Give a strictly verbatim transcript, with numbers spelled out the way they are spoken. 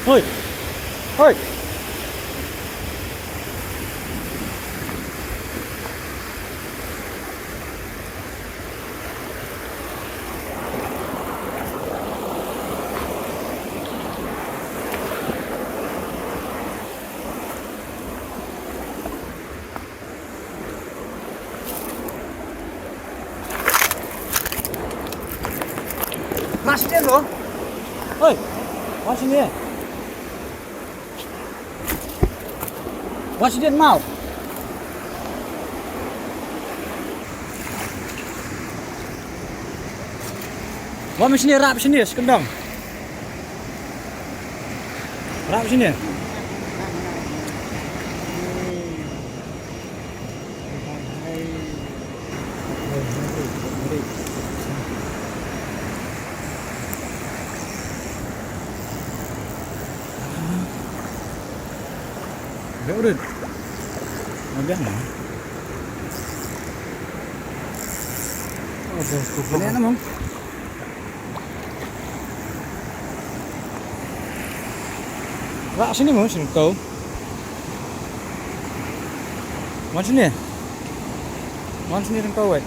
Hoi. Hoi. Mas dia lo. Hoi. Mas ini. Wan shane mo. Wan shane, rap shane, skyndong. Rap shane. Biang mo. Rap shane mo, shane ko. Wan shane. Wan shane, shane ko, wait.